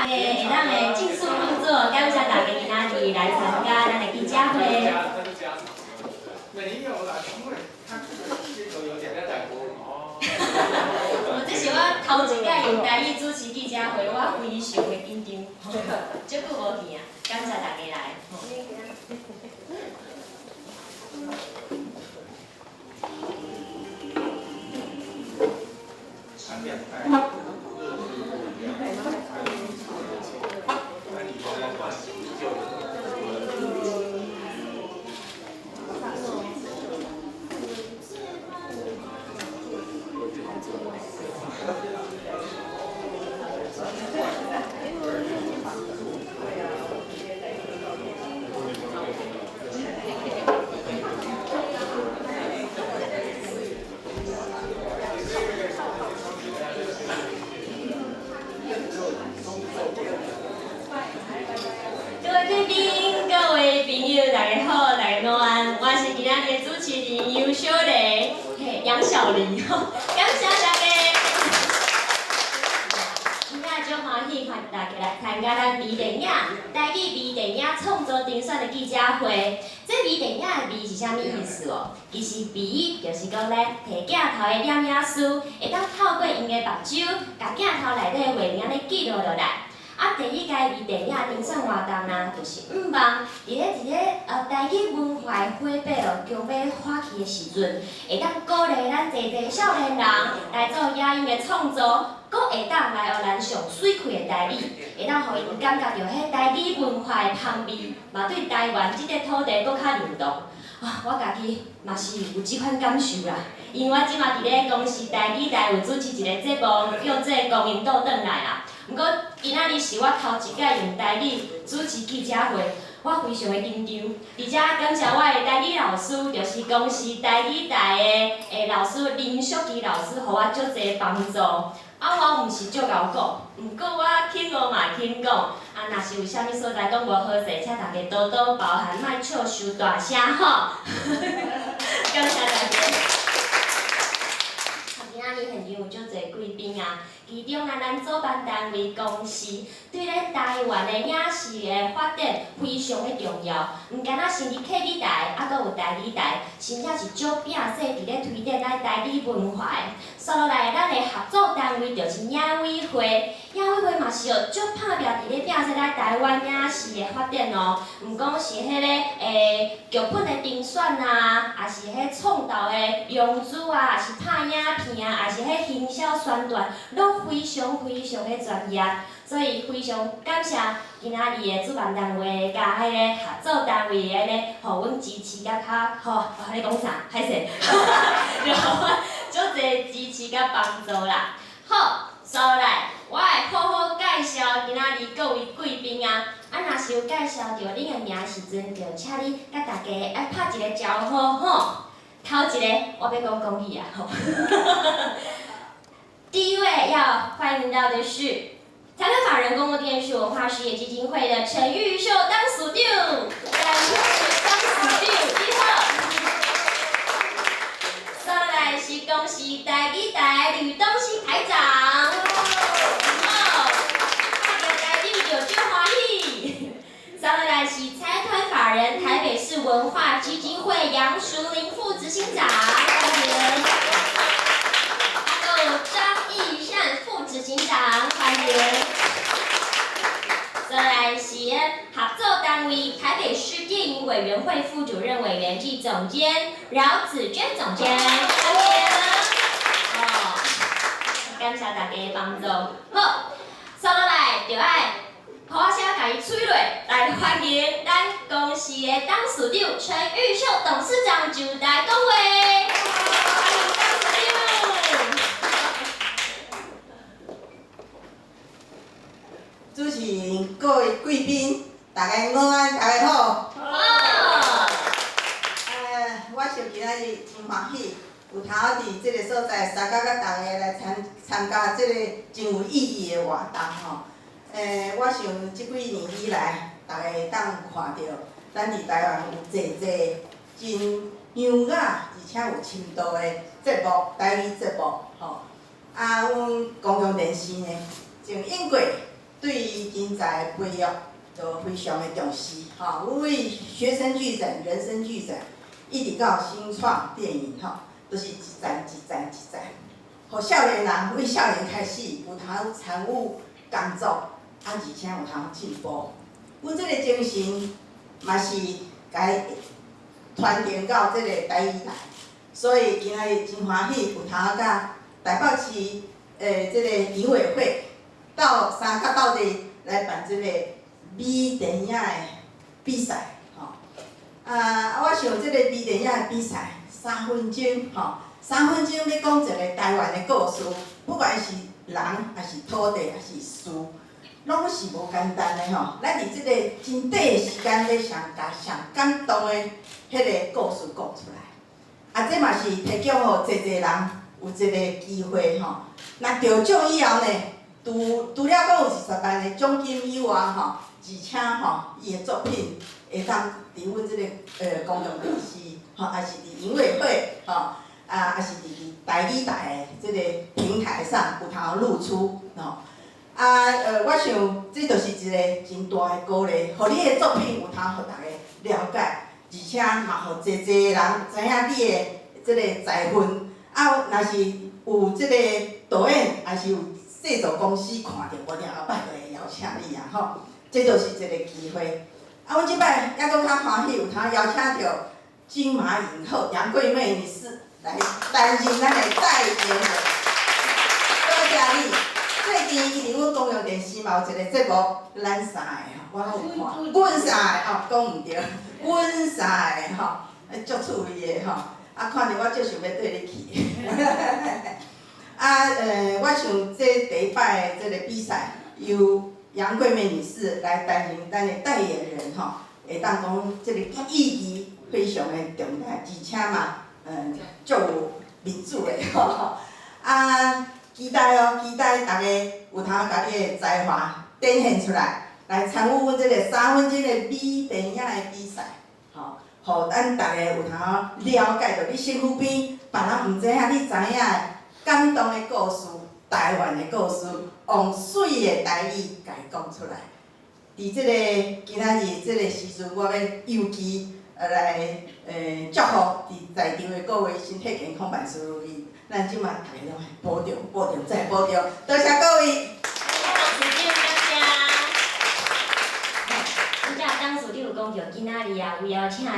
大家會當會盡速入座，感謝大家今仔日來參加咱的記者會。沒有啦，因為他這個有點在講哦。這是我頭一擺用台語主持記者會，我非常的緊張，足久無見啊，感謝大家來。各位貴賓、各位朋友，大家好，大家午安。我是今仔日的主持人楊小麗，嘿，楊小玲，感謝大家。今仔足歡喜，歡迎大家來參加咱微電影台語微電影創作評選的記者會。這微電影的微是啥物意思哦？其實微就是講咧，提鏡頭的攝影師會當透過𪜶的目睭，共鏡頭內底的畫面按呢記錄落來。啊，第一屆微電影評選活動呢，就是向望佇咧一個台語文化的火把哦，將欲發起的時陣，會當鼓勵咱濟濟少年人來做影音的創作，閣會當來學咱上媠氣的台語，會當予𪜶感覺著彼台語文化的芳味，嘛對台灣這塊土地閣較認同。啊，我家己嘛是有這款感受啦，因為我這馬佇咧公視台語台有主持一個節目，叫做《光陰倒轉來》啦。毋過今仔日是我頭一擺用台語主持記者會，我非常的緊張。而且感謝我的台語老師，就是公視台語台的老師林淑琪老師，予我足濟幫助。啊，我毋是足𠢕講，毋過我肯學嘛肯講。啊，若是有啥物所在講無好勢，請大家多多包涵，莫笑傷大聲吼。感謝大家。今仔日現場有足濟貴賓啊，其中啊，咱主辦單位公視對咱台灣的影視的發展非常的重要。毋干焦成立客語台，啊，閣有台語台，真正是足拼勢佇咧推展咱台語文化的。煞落來，咱的合作單位就是影委會，影委會嘛是有足拍拚佇咧拼勢咱台灣影視的發展哦。毋講是彼个劇本的評選啊，抑是彼創投的融資啊，抑是拍影片啊，抑是彼行銷宣傳，攏非常非常的專業。所以非常感謝今仔日的主辦單位佮彼個合作單位的咧，予阮支持佮較好，我咧講啥？歹勢，就予阮足濟支持佮幫助啦。好，煞來，我會好好介紹今仔日各位貴賓啊。啊，若是有介紹著恁的名時陣，就請你佮大家愛拍一個招呼吼。頭一個，我欲講國語啊吼。第一位要歡迎到的是財團法人公共電視文化事業基金會的陳玉秀董事長，陳玉秀董事長，你好。再來是公視台語台呂東興台長，好，看著台長就足歡喜。再來是財團法人台北市文化基金會楊淑玲副執行長，歡迎。還有張義善副執行長，歡迎。再來是合作單位台北市電影委員會副主任委員暨總監饒子娟總監，歡迎。哦，感謝大家的幫助。好，煞落來就愛予我先共伊催落來歡迎咱公視的董事長陳玉秀董事長就來講話。歡迎董事長。主持人、各位貴賓，大家午安，大家好。好。我想今仔日真歡喜，有通佇這個所在，相佮佮大家來參加這個真有意義的活動吼。我想這幾年以來，大家會當看著，咱佇台灣有濟濟真優雅而且有深度的節目，台語節目吼。啊，阮公共電視呢，從英國對人才培育都非常的重視，吼。阮學生劇展、人生劇展，一直到新創電影，吼，都是一站一站一站，予少年人為少年開始有通參與工作，啊，而且有通進步。阮這個精神嘛是共傳承到這個台語來，所以今仔日真歡喜有通佮台北市的這個影委會鬥相佮鬥陣來辦這個微電影的比賽，吼。啊，我想這個微電影的比賽，三分鐘，吼，三分鐘欲講一個台灣的故事，不管是人，抑是土地，抑是事，攏是無簡單的吼。咱佇這個真短的時間欲上共上感動的彼個故事講出來，啊，這嘛是提供予濟濟人有一個機會吼。若得獎以後呢，除了講有20萬的獎金以外吼，而且吼，伊的作品會當佇阮這個公共電視吼，抑是佇影委會吼，啊，抑是佇台語台的這個平台上有通露出吼。啊，我想這就是一個真大的鼓勵，予你的作品有通予大家了解，而且嘛予濟濟人知影你的這個才分。啊，若是有這個導演，抑是有製作公司看著，無定後擺就會邀請你啊吼。這就是一個機會。啊，阮這擺猶閣較歡喜，有通邀請著金馬影后楊貴媚女士來擔任咱的代言人。多謝你。最近伊佇阮公共電視嘛有一個節目，咱三个吼，我攏有看。阮三個哦，講毋對，阮三個吼，足趣味的吼，啊，看著我足想欲綴你去。啊，我想這第一擺的這個比賽，由楊貴媚女士來擔任咱的代言人吼，會當講這個意義非常的重大，而且嘛，足有面子的吼。啊，期待哦，期待大家有通共你的才華展現出來，來參與阮這個三分鐘的微電影的比賽，吼，予咱大家有通了解著你身軀邊別人毋知影、你知影的感動的故事，台灣的故事，用媠的台語共伊講出來。佇這個今仔日這個時陣，我欲尤其來祝福佇在場的各位身體健康，萬事如意。咱這馬大家攏愛保重、保重再保重，多謝各位。市長感謝。拄才董事長有講著，今仔日啊，有邀請一個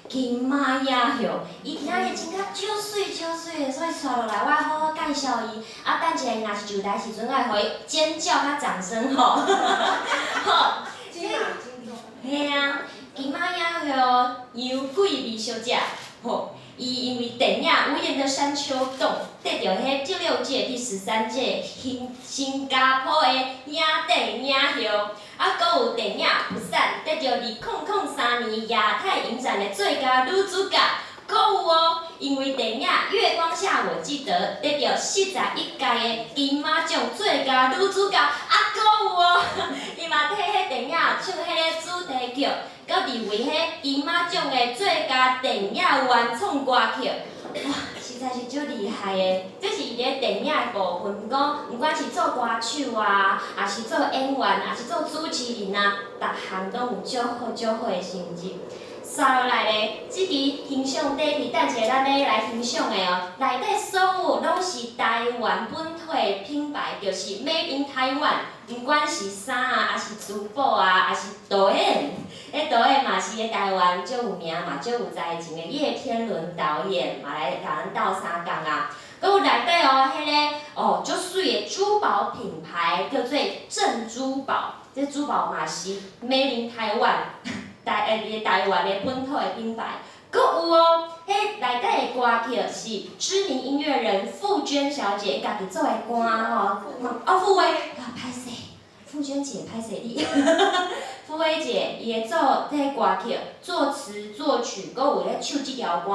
金馬影后，伊今仔日穿甲足媠足媠的，所以紲落來我愛好好介紹伊。啊，等一下伊若是上台時陣，我會予伊尖叫佮掌聲吼。好，金馬金鐘。嘿啊，金馬影后楊貴美小姐，吼。伊因為電影《無言的山丘洞》得著彼第六屆、第13屆新加坡的影帝影后，啊，閣有電影《不散》得著2003年亞太影展的最佳女主角，閣有哦，因為電影《月光下我記得》得著41屆的金馬獎最佳女主角，啊，閣有哦，伊嘛替彼電影唱彼个主題曲。閣入圍彼金馬獎的最佳電影原創歌曲，哇，實在是足厲害的。這是佇咧電影的部分，講毋管是做歌手啊，抑是做演員，抑是做主持人啊，逐項攏有足好足好的成績。紲落來咧，這支形象短片，等一下咱欲來欣賞的哦，內底所有攏是台灣本土的品牌，就是 Made in Taiwan，毋管是衫啊，抑是珠寶啊，抑是導演，彼導演嘛是佇台灣足有名嘛，足有才情的葉天倫導演嘛來共咱鬥相共啊。閣有內底哦，彼个哦足媠的珠寶品牌叫做珍珠寶，這珠寶嘛是 Made in Taiwan。佇咧台灣的本土的品牌，閣有哦，彼內底的歌曲是知名音樂人傅娟小姐家己做的歌吼，哦，傅薇，啊，歹勢，傅娟姐歹勢你，傅薇姐伊會做這个歌曲，作詞作曲，閣有咧唱這條歌，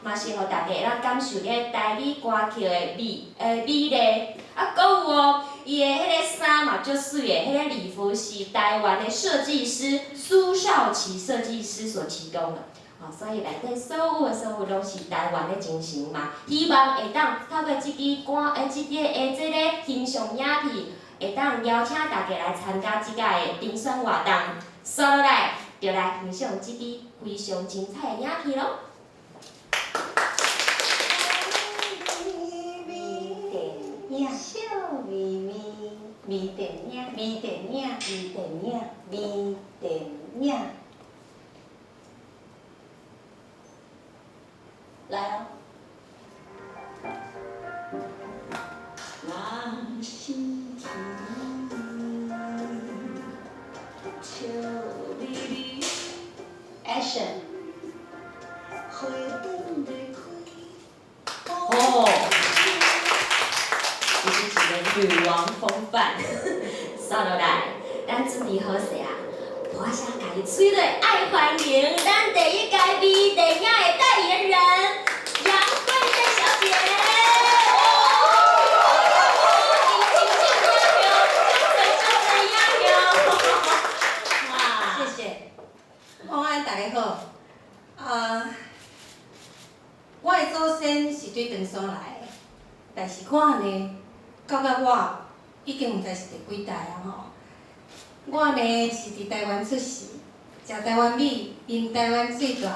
嘛是予大家會當感受這台語歌曲的美麗。啊，閣有哦，伊的彼个衫嘛足媠的，彼個禮服是台灣的設計師蘇少奇設計師所提供的。哦，所以內底所有的所有攏是台灣的精神嘛，希望會當透過這支歌，這個形象影片，會當邀請大家來參加這屆的評選活動。紲落來，就來欣賞這支非常精彩的影片囉。微電影，笑眯眯，微電影，微電影，微電影，微電影，來哦。若是天笑眯眯，Action！花等欲開。哦，這是一个女王風範。紲落來，咱準備好勢啊！破聲共伊催落，愛歡迎咱第一屆微電影的代言人楊惠珍小姐。謝謝，晚安，大家好。啊，我的祖先是對長山來的，但是我呢，感覺我已經毋知是第幾代啊吼。我呢是佇台灣出世，食台灣米，啉台灣水大漢，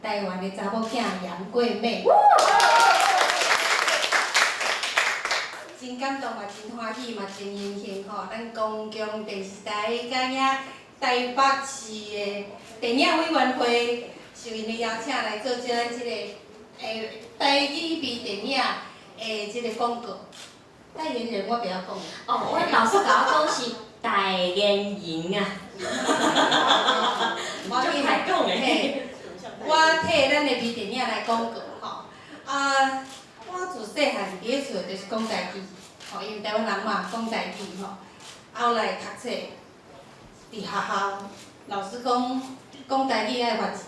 台灣的查某囝楊貴美。真感動嘛，真歡喜嘛，真榮幸吼！咱公共電視台佮遐台北市的電影委員會受𪜶的邀請來做這咱這个台語微電影的這个廣告。代言人我袂曉講。哦，阮老師共我講是代言人啊。我足歹講的。嘿，我替咱的微電影來廣告吼。啊，我自細漢佇咧厝就是講台語，吼，因為台灣人嘛講台語吼。後來讀冊，佇學校老師講講台語愛罰錢，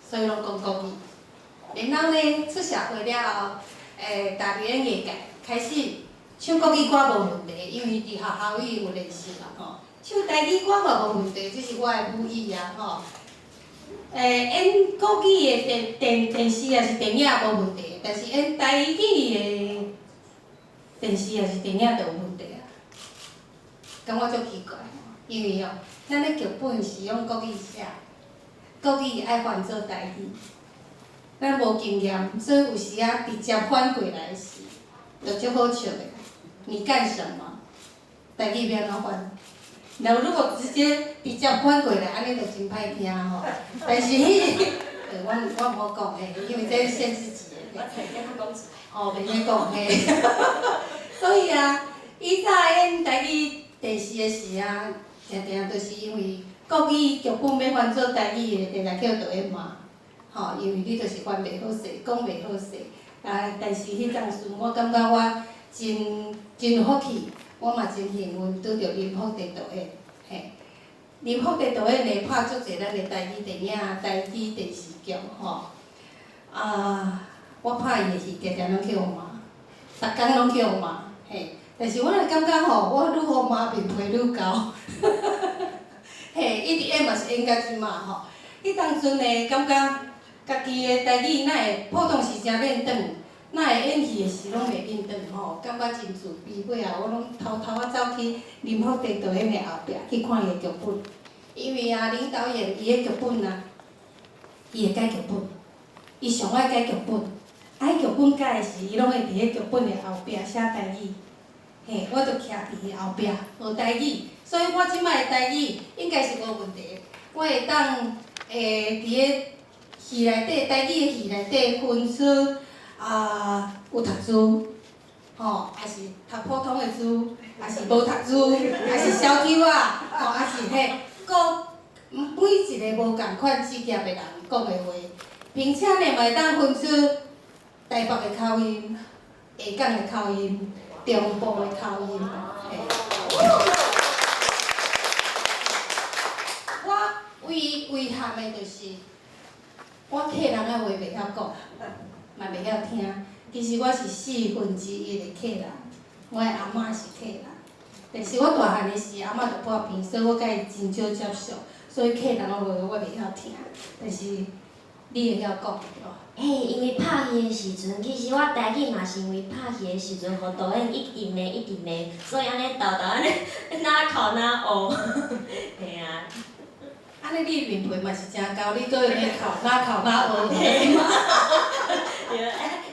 所以攏講國語。然後呢，出社會了後，踏入演藝界，開始唱國語歌無問題，因為佇學校已經有練習嘛吼。唱台語歌嘛無問題，這是我的母語啊吼。演國語的電電電視抑是電影無問題，但是演台語的電視抑是電影就有問題啊。感覺足奇怪，因為哦，咱的劇本是用國語寫，國語愛翻做台語，咱無經驗，所以有時仔直接翻過來時，就足好笑的。你幹什麼？台語欲按怎翻？若如果直接翻過來，按呢就真歹聽吼。但是，我毋好講嘿，因為這是限制級的。我曾經講出來。哦，袂使講嘿。所以啊，以早演台語電視的時啊，定定就是因為國語劇本欲翻做台語的，定定叫導演罵，吼，因為你就是翻袂好勢，講袂好勢。啊，但是彼當時我感覺我真真有福氣，我嘛真幸運拄著林福地導演，嘿，林福地導演呢拍足濟咱的台語電影、台語電視劇，吼。啊，我拍伊的戲，定定攏去予罵，逐工攏去予罵，嘿。但是我就感覺吼，我愈予罵面皮愈厚，嘿，一直演嘛是演到這馬吼。彼當陣呢，感覺家己的台語哪會普通時誠輪轉，哪會演戲的時攏袂輪轉吼，感覺真自卑。尾後我攏偷偷仔走去林福地導演的後壁去看伊的劇本，因為啊，林導演伊的劇本啊，伊會改劇本，伊上愛改劇本，啊，彼劇本改的時，伊攏會佇彼劇本的後壁寫台語。嘿，我就徛佇伊後壁學台語，所以我這擺的台語應該是無問題。我會當佇个戲內底，台語的戲內底分出啊有讀字，吼，抑是讀普通的字，抑是無讀字，抑是小抽仔，吼，抑是嘿，閣每一个無仝款職業的人講的話，並且呢嘛會當分出台北的口音、下港的口音、中部的口音，嘿。我唯遺憾的就是，我客人的話袂曉講，嘛袂曉聽。其實我是1/4的客人，我的阿嬤是客人。但是我大漢的時，阿嬤就破病，所以我佮伊真少接觸，所以客人的話我袂曉聽。但是你會曉講對無？嘿，因為拍戲的時陣，其實我台語嘛是因為拍戲的時陣，予導演一直罵一直罵，所以按呢沓沓按呢哪哭哪學，嘿啊。按呢你面皮嘛是誠厚，你閣會咧哭哪哭哪學。對，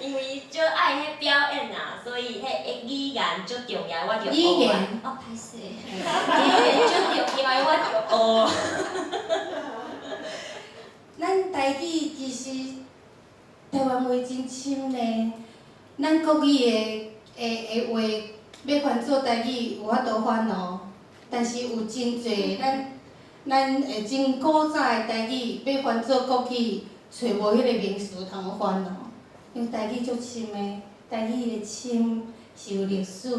因為足愛彼表演啊，所以彼語言足重要，我就語言學啊。哦，歹勢，語言足重要的，我就學。咱台語其實台灣話真深呢，咱國語的話欲翻做台語有法度翻哦，但是有真濟咱會真古早的台語欲翻做國語，揣無彼个名詞通翻哦。因為台語足深的，台語的深是有歷史，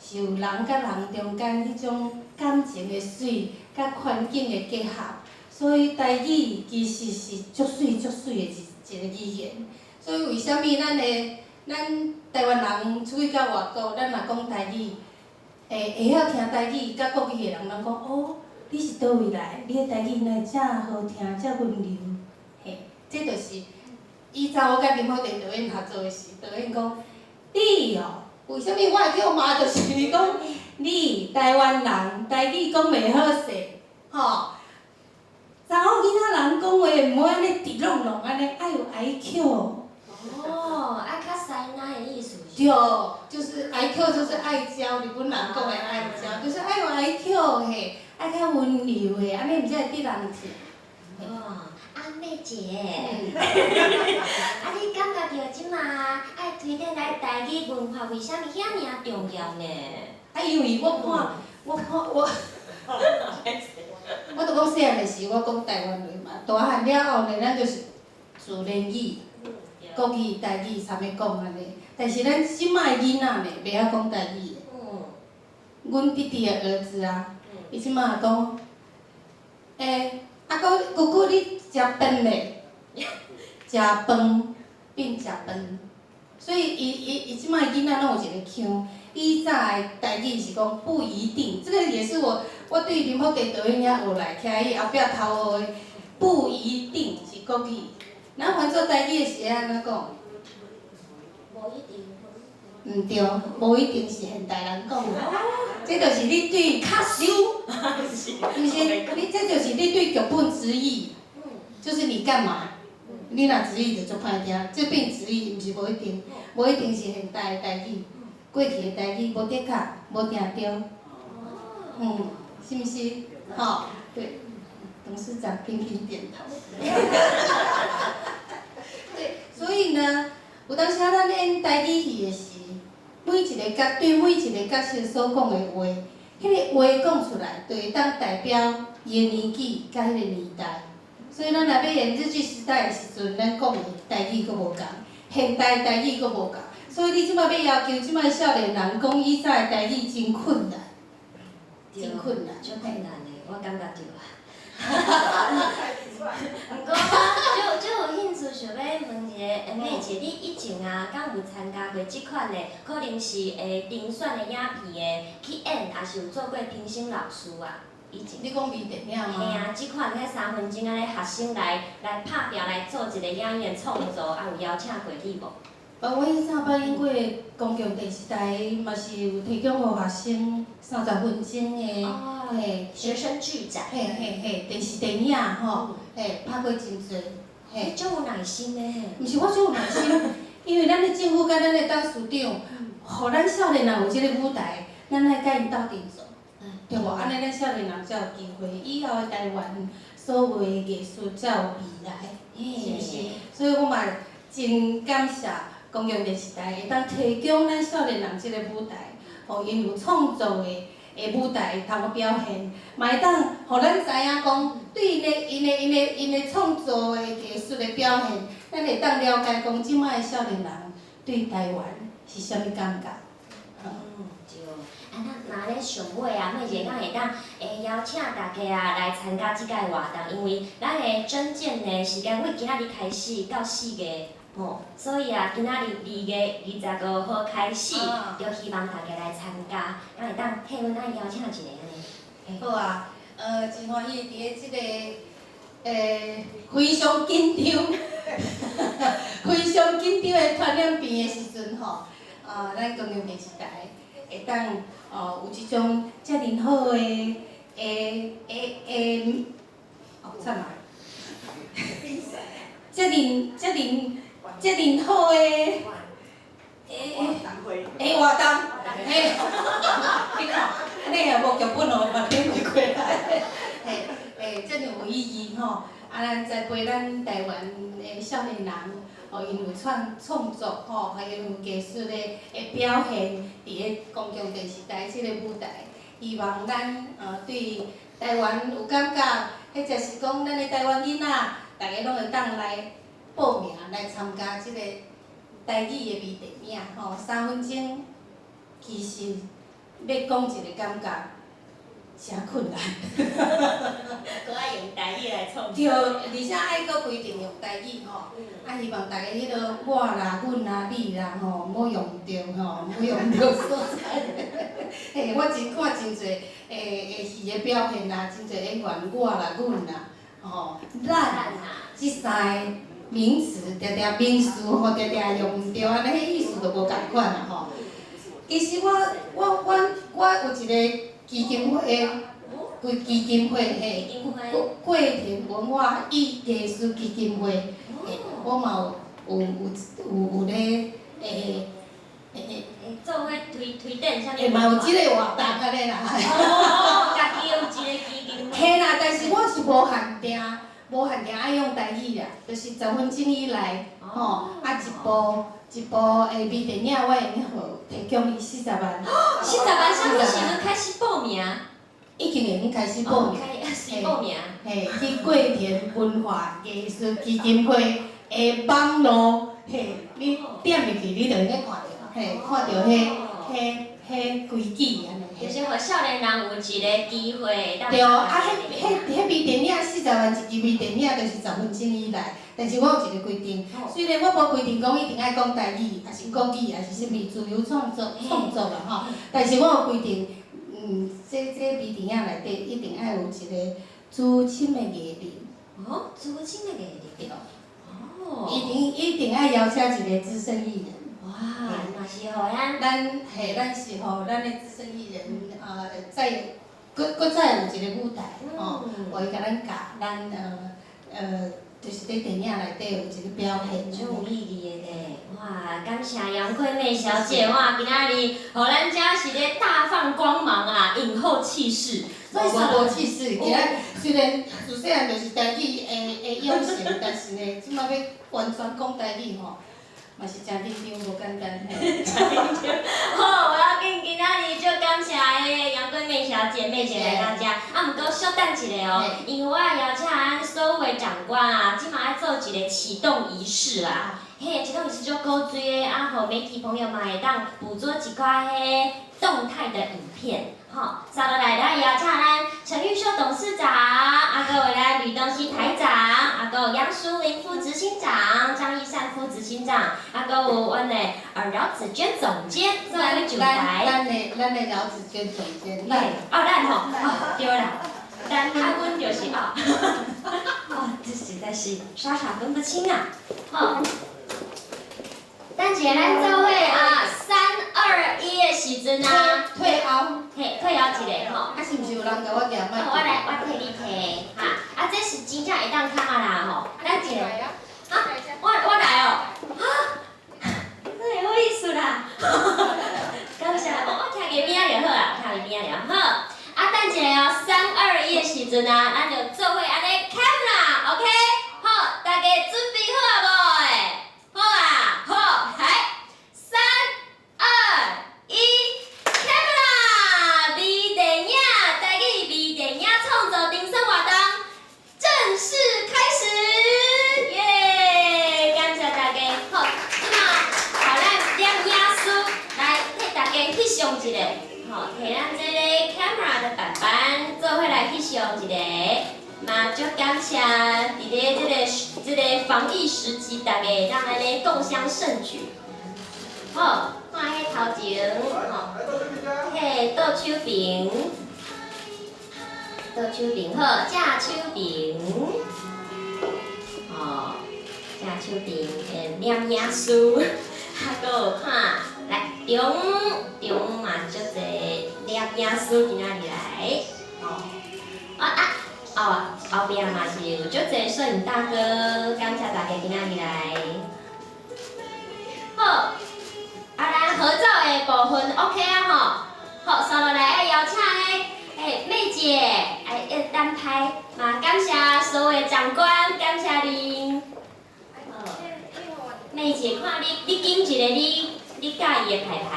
是有人佮人中間彼種感情的水，佮環境的結合，所以台語其實是足媠足媠的一個語言。所以為啥物咱台灣人出去到外國，咱若講台語，會曉聽台語佮國語的人攏講哦，你是佗位來？你的台語哪會遮好聽，遮溫柔？嘿，這就是以早我佮林福田導演合作的時，導演講，你哦，為啥物我會叫罵？就是講你台灣人台語講袂好勢，吼。查某囡仔人講話毋好按呢直挵挵按呢，愛有 IQ。哦，愛較師奶的意思是？對，就是 IQ 就是愛嬌，日本人講的愛嬌，就是愛有 IQ 嘿，愛較溫柔的，按呢毋才會得人疼。哦，啊妹姐，啊你感覺著這馬愛推展咱台語文化，為啥物遐爾仔重要呢？啊，因為我看，我看我，我著講細漢的時，我講台灣話嘛，大漢了後呢，咱就是自然語，國語、台語啥物講按呢。但是咱這擺的囡仔呢，袂曉講台語的。阮弟弟的兒子啊，伊這擺講，欸，啊閣姑姑你食飯未？食飯變食飯，所以伊這擺囡仔攏有一個腔。以早的台語是講不一定，這個也是我對林福地導演遐學來，徛伊後壁頭學的，不一定是國語。咱翻做台語的時會按怎講？無一定。毋對，無一定是現代人講的，這就是你對較輸。毋是，你這就是你對劇本直譯，就是你幹嘛？你若直譯就足歹聽，這變直譯毋是無一定，無一定是現代的台語，過去的台語無的確，無定著，是毋是？吼，對，董事長頻頻點頭。對，所以呢，有當時咱演台語戲的時，每一个角對每一个角色所講的話，彼个話講出來，就會當代表伊的年紀佮彼個年代。所以咱若欲演日據時代的時陣，咱講的台語閣無仝，現代台語閣無仝。所以你這擺欲要求這擺少年人講以早的台語真困難，真困難，足困難的，我感覺著啊。毋過我足有興趣想欲問一下妹姐，你以前啊，敢有參加過這款的，可能是遴選的影片的去演，抑是有做過評審老師啊？以前。你講微電影嗎？嘿啊，這款彼3分鐘按呢學生來拍拚來做一個影片創作，啊有邀請過你無？我以前捌演過公共電視台，嘛是有提供予學生30分鐘的，嘿，學生劇展。嘿嘿嘿，電視電影吼，嘿，拍過真濟，嘿。你足有耐心的嘿。毋是我足有耐心，因為咱的政府佮咱的董事長，予咱少年人有這个舞台，咱愛佮𪜶鬥陣做，對無？按呢咱少年人才有機會，以後的台灣所有的藝術才有未來，是毋是？所以我嘛真感謝公共電視台會當提供咱少年人這個舞台，予𪜶有創作的舞台通表現，嘛會當予咱知影講，對𪜶的創作的藝術的表現，咱會當了解講，這擺的少年人對台灣是啥物感覺。對，啊，咱若咧上尾啊，妹姐敢會當邀請大家啊來參加這擺活動，因為咱的徵件的時間為今仔日開始到4月，吼，所以啊，今仔日2月25號開始，就希望大家來參加，敢會當替阮來邀請一下按呢？好啊，真歡喜佇咧這個非常緊張，非常緊張的傳染病的時陣吼，啊，咱公共電視台會當哦有這種遮爾好的的的的，哦，慘啊！遮爾遮爾遮爾好的的的活動，嘿，你看，按呢也無劇本哦，嘛體會過來，嘿，欸，遮爾有意義吼！啊，咱栽培咱台灣的少年人，吼，𪜶有創作吼，還有藝術的表現，佇咧公共電視台這個舞台，希望咱對台灣有感覺，或者是講咱的台灣囡仔，逐个攏會當來報名來參加這個台語的微電影吼，3分鐘，其實欲講一個感覺，誠困難。閣愛用台語來創作。對，而且愛閣規定用台語吼，啊，希望逐家彼落我啦、阮啦、你啦吼，毋好用著吼，毋好用著所在。嘿，我真看真濟的戲的表現啦，真濟演員我啦、阮啦，吼，咱這三个名詞，定定名詞吼，定定用毋著，按呢彼意思就無仝款啦吼。其實我有一個基金會，規基金會嘿，過田文化與藝術基金會，嘿，我嘛有咧欸做伙推薦啥物？欸，嘛有這个活動按呢啦。哦，家己有一個基金會。嘿啦，但是我是無限定，無限定愛用台語啦，就是10分鐘以內，吼，啊一部的微電影，我會用提供伊四十萬。 40萬，啥物時陣開始報名？已經會用開始報名。開始報名。嘿，去過田文化藝術基金會的網路，嘿，你點入去，你就會看著，嘿，看著彼彼彼規矩按呢。就是予少年人有一個機會。對，啊，彼微電影四十萬一支微電影，就是10分鐘以內。但是我有一個規定，雖然我無規定講一定愛講台語，抑是國語，抑是啥物自由創作啦吼。但是我有規定，這微電影內底一定愛有一個資深的藝人。哦，資深的藝人。對。哦。一定愛邀請一個資深藝人。哇，嘛是予咱。咱嘿，咱是予咱的資深藝人啊，再閣再有一個舞台，吼，予伊共咱教，咱就是佇電影內底有一個表現。足有意義的咧，哇！感謝楊惠媚小姐，哇，今仔日予咱遮是咧大放光芒啊，影后氣勢。無無氣勢，今仔雖然自細漢就是台語的養成，但是呢，這擺欲完全講台語吼，嘛是誠緊張，無簡單。誠緊張。好，無要緊，今仔日足感謝彼個楊惠媚小姐、媚姐來到遮。啊，毋過小等一下哦，因為我愛邀請咱所有的長官啊，這馬愛做一個啟動儀式啦。嘿，啟動儀式足古錐的，啊，予媒體朋友嘛會當捕捉一寡彼動態的影片。好，接落來咱邀請咱陳玉秀董事長，啊，閣有咱呂東熙台長，啊，閣有楊淑玲副執行長、張義善副執行長，啊，閣有阮的饒子娟總監做伙上台。咱的饒子娟總監。對，哦，咱吼，哦，對啦，咱啊，阮就是哦，哦，這實在是傻傻分不清啊，好。等一下，咱做伙啊，三二一的時陣啊，退後，嘿，退後一下吼。啊，是毋是有人共我舉麥？我來，我替你提，哈，啊，這是真正會當卡啊啦吼，咱一個，啊，我來哦，哈，這會好意思啦，感謝，我徛佇邊仔就好啊，徛佇邊仔就好。啊，等一下哦，三二一的時陣啊，咱就做伙按呢 camera，OK？好，大家準備好啊無？好啊，好，來，三二一，camera，微電影，台語微電影創作評選活動正式開始，耶！感謝大家。好，這馬，予咱攝影師來替大家翕相一下，好，替咱這个 camera 的板板做伙來翕相一下。嘛，足感謝佇咧這個防疫時期，大家會當按呢共襄盛舉。好，看彼頭前，吼，嘿，倒手爿，倒手爿好，正手爿。手邊的攝影師，啊，閣有看來中中嘛足濟攝影師今仔日來，哦，啊啊，哦，後壁嘛是有足濟攝影大哥，感謝大家今仔日來。好，啊，咱合照的部分 OK 啊吼，好，紲落來愛邀請咧，欸，妹姐，來要單拍，嘛感謝所有的長官，感謝恁。妹姐，看你，你揀一個你佮意的牌牌，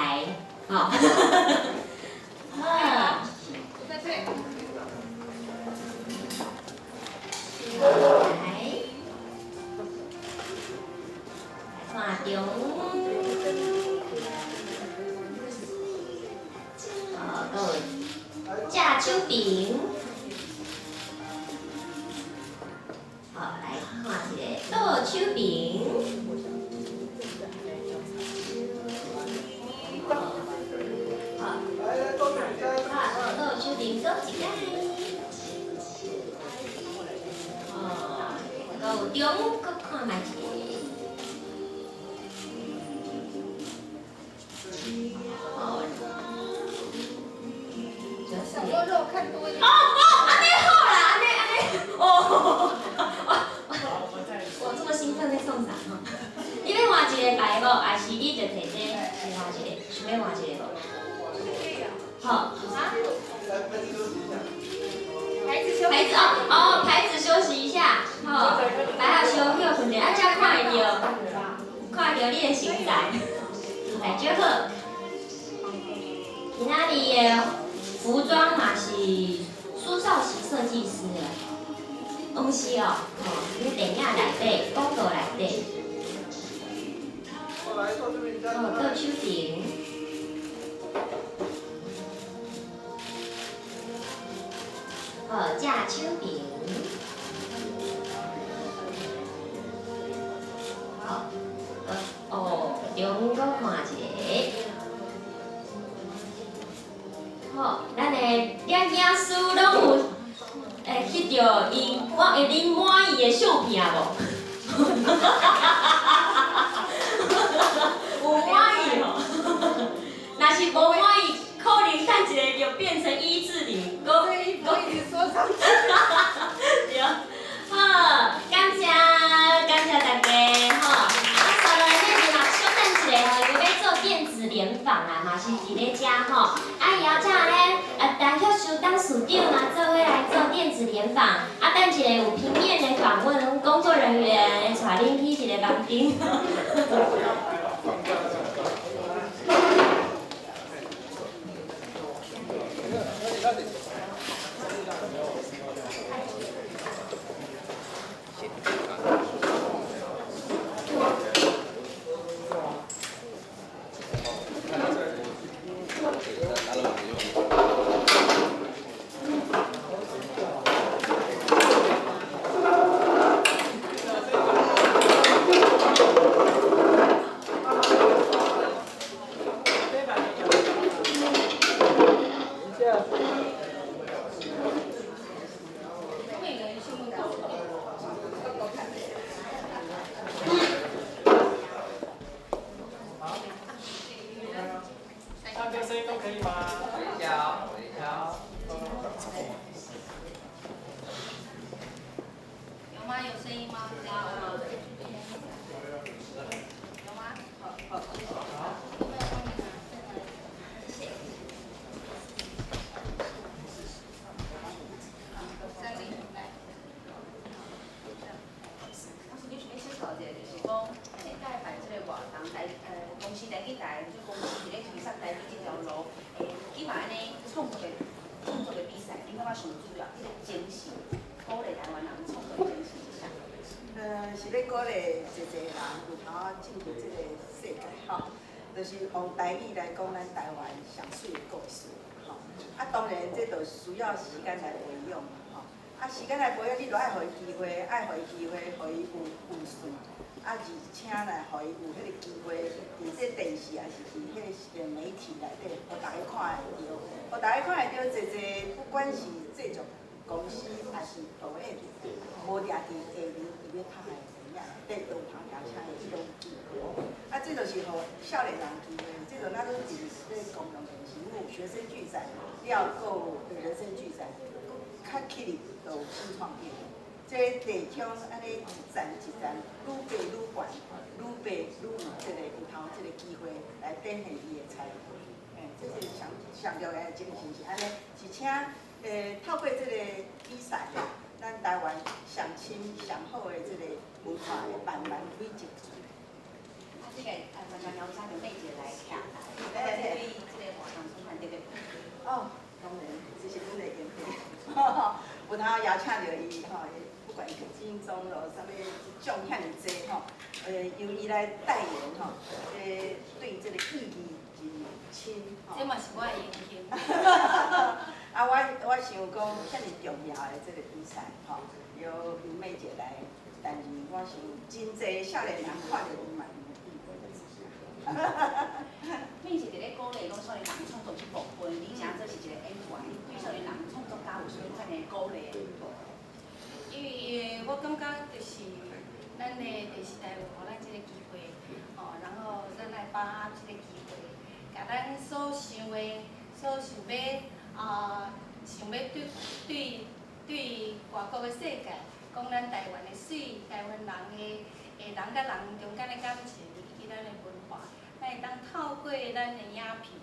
吼。好。來，來看中。好，閣有正手邊。好，來看一个倒手邊。好，倒手邊閣一个。哦，閣有中，閣看覓一个。哦，小肉肉看多一點。哦哦，按呢好啦，按呢按呢，哦，我這麼興奮欲創啥吼？你欲換一個牌無？還是你就提這換一個？想欲換一個無？好。啊？牌子休。牌子哦哦，牌子休息一下，吼，來啊，小歇睏著，啊，才看會著，看著你的身材，來就好。今仔日的服裝嘛是蘇少奇設計師的，毋是哦，吼，你電影內底，廣告內底。哦，倒手邊。好，正手邊。好，哦，中閣看一个。好，咱的攝影師攏有會翕著𪜶滿恁滿意的相片無？有滿意吼？若是無滿意，可能等一下就變成1至0，閣閣一直說上去。對，好，感謝感謝大家吼。啊，紲落來咱嘛小等一下吼，因為欲做電子聯訪啊，嘛是佇咧遮吼。啊，邀請咱陳旭書董事長嘛，做伙來做電子聯訪。啊，等一下有平面的訪問，阮工作人員會帶恁去一个房間。是咧鼓勵濟濟人有通進入這個世界吼，就是用台語來講咱台灣上媠的故事吼。啊，當然這就需要時間來培養吼。啊，時間來培養，你著愛予伊機會，愛予伊機會，予伊有順，啊，而且呢，予伊有彼個機會，佇這電視抑是佇彼個媒體內底，予大家看會著，予大家看會著濟濟，不管是製作公司抑是導演，無定佇下面伊欲拍的。影內底都有通邀請的這種機會。啊，這就是予少年人機會，這就咱攏佇咧公共電視，有學生劇展，了閣有人生劇展，閣較起哩就有新創變。這地腔按呢一層一層，愈爬愈懸，愈爬愈有這個有通這個機會來展現伊的才華。這是上上重要的精神是按呢，是請透過這個比賽，咱台灣上深上好的這個文化會慢慢累積出來。啊，這個慢慢邀請著美姐來徛來，這對這個活動充滿特別。哦，當然，這是阮的緣分。有通邀請著伊吼，不管是金鐘咯，啥物獎遐爾濟吼，由伊來代言吼，對這個意義真深吼。這嘛是我的榮幸。啊，我想講，遐爾重要的這個比賽吼，由由美姐來擔任，我想真濟少年人看著伊嘛有意。美姐佇咧鼓勵講少年人創作這部分，而且這是一個演員，對少年人創作敢有啥物款的鼓勵？因為我感覺就是咱的電視台有予咱這個機會，吼，然後咱來把握這個機會，共咱所想的、所想欲啊，想欲對外國的世界，講咱台灣的媠，台灣人的人佮人中間的感情，以及咱的文化，咱會當透過咱的影片，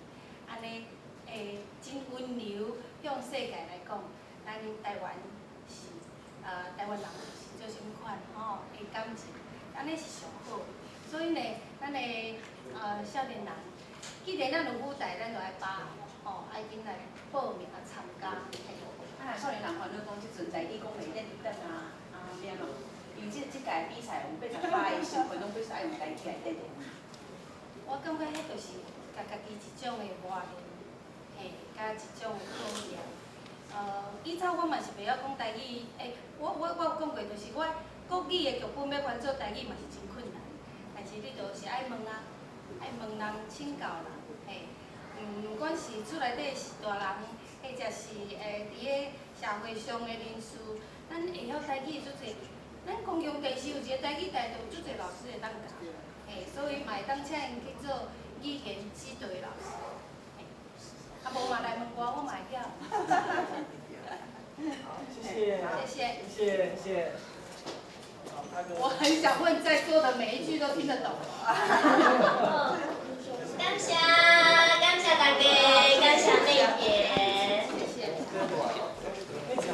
按呢會真溫柔向世界來講，咱台灣是台灣人是做啥物款吼的感情，按呢是上好。所以呢，咱的少年人，既然咱有舞台，咱就愛把握，吼，愛緊來報名啊參加。啊，若少年人煩惱講，這陣台語講袂練得啊，啊咩咯？因為這屆比賽有80%的成分攏必須愛用台語來練的。我感覺彼就是共家己一種的磨練，嘿，佮一種的考驗。以早我嘛是袂曉講台語，我有講過，就是我國語的劇本欲翻做台語嘛是真困難，但是你就是愛問啊，愛問人請教人，嘿，毋管是厝內底是大人，或者是佇咧社會上的人士，咱會曉台語足濟，咱公共電視有一個台語台，就有足濟老師會當教，嘿，所以嘛會當請𪜶去做語言指導的老師，嘿，啊無嘛來問我，我嘛會曉。好，謝謝。謝謝。謝謝謝謝。好，大哥。我很想問在座的每一句都聽得懂。感謝感謝大家。